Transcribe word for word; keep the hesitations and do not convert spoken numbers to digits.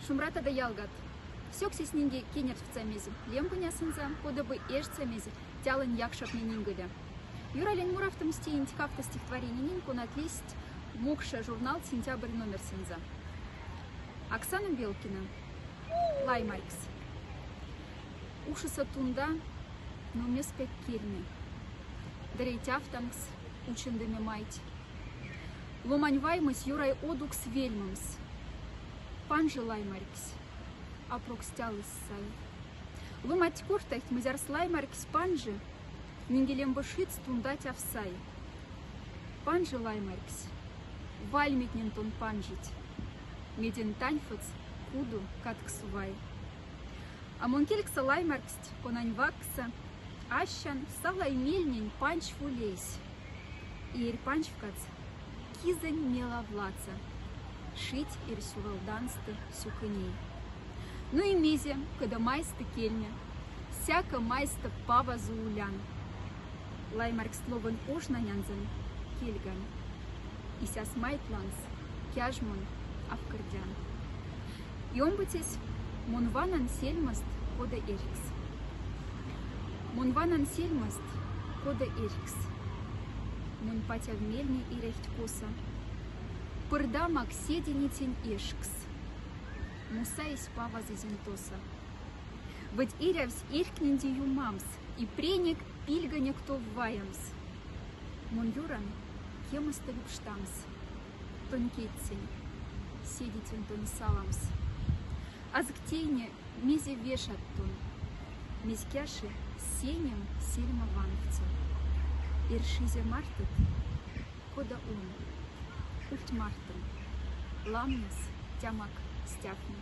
Шумбрата да ялгат! Сёксесь нинге кенертфтса мезе лембынясынза, кода бы эждса мезе тялынь якшапне нинге ле. Юралинь муравтомсь тиинть кафта стихотворенинень, конат лиссть «Мокша» журнал сентябрь номерсэнза. Оксана Белкина. Лаймарькс. Ушса тунда, но мес пек кельме. Дырей тяфтанкс, учендеме майть. Ломань ваймось Юрай одукс вельмомс. Панжи, Лаймарькс, апрокс тялыс сай. Ломатть кортайть, мзярс Лаймарькс панжи, нинге лембе шиц тунда тяф сай. Панжи, Лаймарькс, вальмитнень тон панжить. Меден таньфоц куду каткс вай. А мон келькса Лаймарькст, конань вакса ассян салай мельнень панч вулесь. И эрь панчфкац кизонь мелав ладса шить эрь сюралданстэ сюкыней. Ну и мезе, кода майсты кельме, сяка майсты павазу улян. Лаймарькст ловонь ожнанянзон кельган. Исяс майтланс кяжмон афкырдян. И омбыцесь: мон ванан сельмост кода эрькс. Мон ванан сельмост кода эрькс. Монь патяв мельне эряхть коса. Пырдамак сединицень эшкс. Муса эсь паваз изентоса. Ведь эрявсь эрькнинди юмамс, и пренек пильгонек тов ваямс. Мон Юран кемоста люкштамс. Тонь кедьсэнь седитян тонь саламс. Азк тейне, мезе вешат тон, мезь кяши сенем сельма ванфтса. Эрь шизе мартот, кода он, ульть мартон, ламнес тямак стяфни.